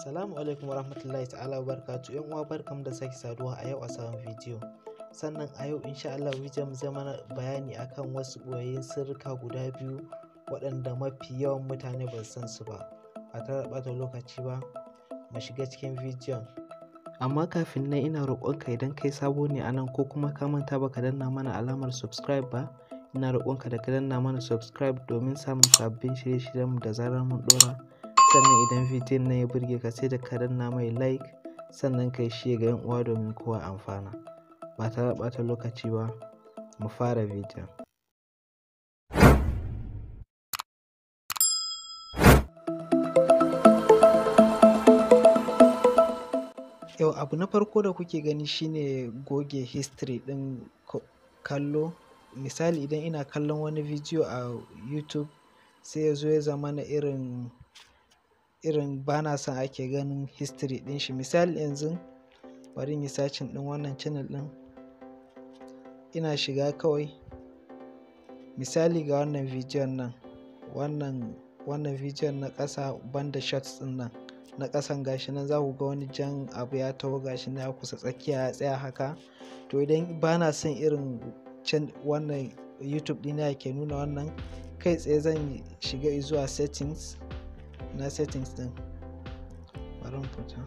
Assalamu alaikum warahmatullahi ta'ala wabarakatuh. Yan uwa, barkamu da sake saduwa a yau a sabon bidiyo. Sannan a yau insha Allah bidiyon zai mana bayani akan wasu ɓoyayyun sirrika guda biyu waɗanda mafi yawan mutane ba su san su ba. Ba tare da ɓata lokaci ba, mu shiga cikin bidiyon. Amma kafin nan ina roƙonka, idan kai sabo ne a nan ko kuma ka manta baka danna mana alamar subscribe ba, ina roƙonka da ka danna mana subscribe domin samun sabbin shirye-shiryenmu da zarar mun ɗora. Sannan idan bidiyon nan ya burge ka, sai da ka danna mai like, sannan kai share ga 'yan uwa domin kowa amfana. Ba tare da ɓata lokaci ba, mu fara bidiyon. Yau abu na farko da kuke gani shine goge history ɗin kallo. Misali, idan ina kallon wani bidiyo a YouTube, sai ya zo ya zamana irin bana son ake ganin history ɗin shi. Misali yanzu, bari in yi searching ɗin wannan channel ɗin. Ina shiga kawai. Misali, ga wannan bidiyon nan, wannan bidiyon na ƙasa banda shorts ɗin nan. Na ƙasan, gashi nan za ku ga wani jan abu ya taho, gashi nan ya kusa tsakiya ya tsaya haka. To, idan bana son irin can wannan YouTube ɗina yake nuna wannan, kai tsaye zan shiga izuwa settings na settings ɗin. Bari in fita.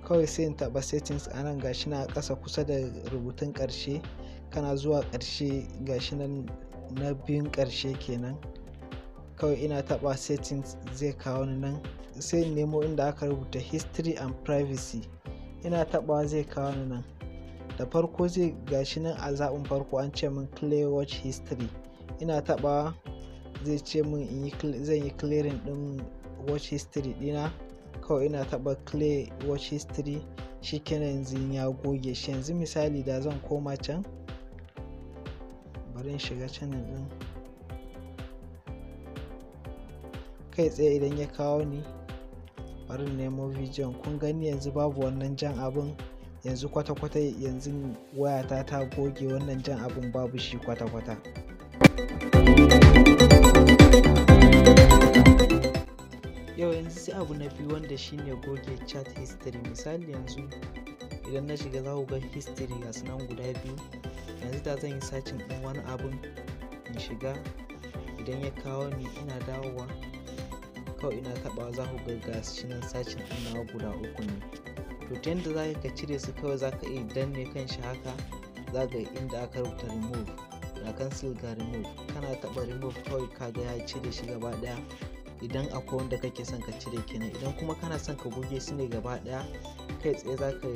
Kawai sai in taɓa settings a nan, gashi nan a ƙasa kusa da rubutun ƙarshe. Kana zuwa ƙarshe, gashi nan na biyun ƙarshe kenan. Kawai ina taɓa settings zai kawo ni nan. Sai in nemo inda aka rubuta history and privacy. Ina taɓawa zai kawo ni nan. Da farko zai gashi nan a zaɓin farko an ce min clear watch history. Ina taɓawa zai ce min in yi zan yi clearing ɗin watch history ɗina. Kawai ina taɓa clear watch history, shikenan, yanzu ya goge shi. Yanzu misali da zan koma can, bari in shiga channel ɗin. Kai tsaye idan ya kawo ni, bari in nemo bidiyon. Kun gani, yanzu babu wannan jan abun. Yanzu kwata-kwata yanzu wayata ta goge wannan jan abun, babu shi kwata-kwata. Yau yanzu sai abu na biyu, wanda shine goge chat history. Misali yanzu idan na shiga, za ku ga history ga su nan guda biyu. Yanzu da zan yi searching ɗin wani abun in shiga, idan ya kawo ni, ina dawowa kawai ina taɓawa za ku ga gashi nan searching ɗin nawa guda uku ne. To, ta yanda za ka cire su, kawai za ka iya danne kan shi haka, za ka ga inda aka rubuta remove, ga cancel, ga remove. Kana taɓa remove kawai ka ga ya cire shi gaba ɗaya. Idan akwai wanda kake son ka cire kenan. Idan kuma kana son ka goge su ne gaba ɗaya, kai tsaye za ka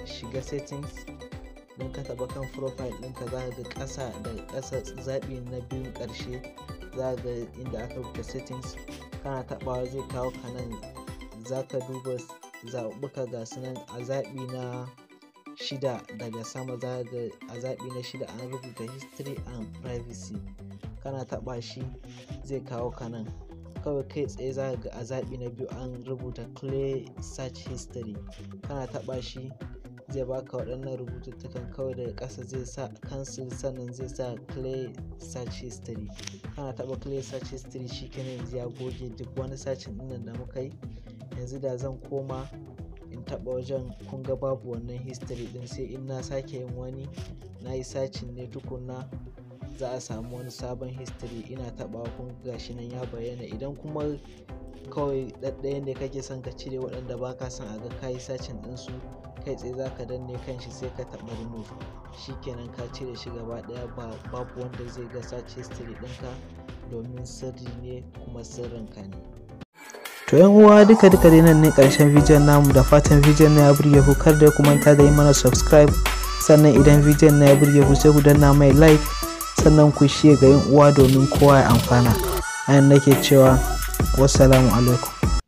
shiga settings. Idan ka taɓa kan profile ɗinka, za ka ga ƙasa da ƙasa, zaɓi na biyun ƙarshe, za ka ga inda aka rubuta settings. Kana taɓawa zai kawo ka nan, za ka duba zaɓuɓɓuka, ga su nan. A zaɓi na shida daga sama, za ka ga a zaɓi na shida an rubuta history and privacy. Kana taɓa shi zai kawo ka nan. Kawai kai tsaye za ka ga a zaɓi na biyu an rubuta clear search history. Kana taɓa shi zai baka waɗannan rubututtukan. Kawai daga ƙasa zai sa cancel, sannan zai sa clear search history. Kana taɓa clear search history, shikenan, yanzu ya goge duk wani searching ɗin nan da muka yi. Yanzu da zan koma in taɓa wajen, kun ga babu wannan history ɗin, sai in na sake yin wani na yi searching ne tukunna za a samu wani sabon history. Ina taɓawa, kun ga gashi nan ya bayyana. Idan kuma kawai ɗaɗɗaya ne kake son ka cire, waɗanda ba ka son a ga ka yi searching ɗinsu, kai tsaye za ka danne kan shi sai ka taɓa remove. Shikenan, ka cire shi gaba ɗaya, ba babu wanda zai ga search history ɗinka, domin sirri ne kuma sirrinka ne. To yan uwa, duka duka dai nan ne ƙarshen bidiyon namu. Da fatan bidiyon na ya burge ku. Kar dai ku manta da yi mana subscribe. Sannan idan bidiyon na ya burge ku, sai ku danna mai like, sannan ku share ga yan uwa domin kowa ya amfana. Anan nake cewa wassalamu alaikum.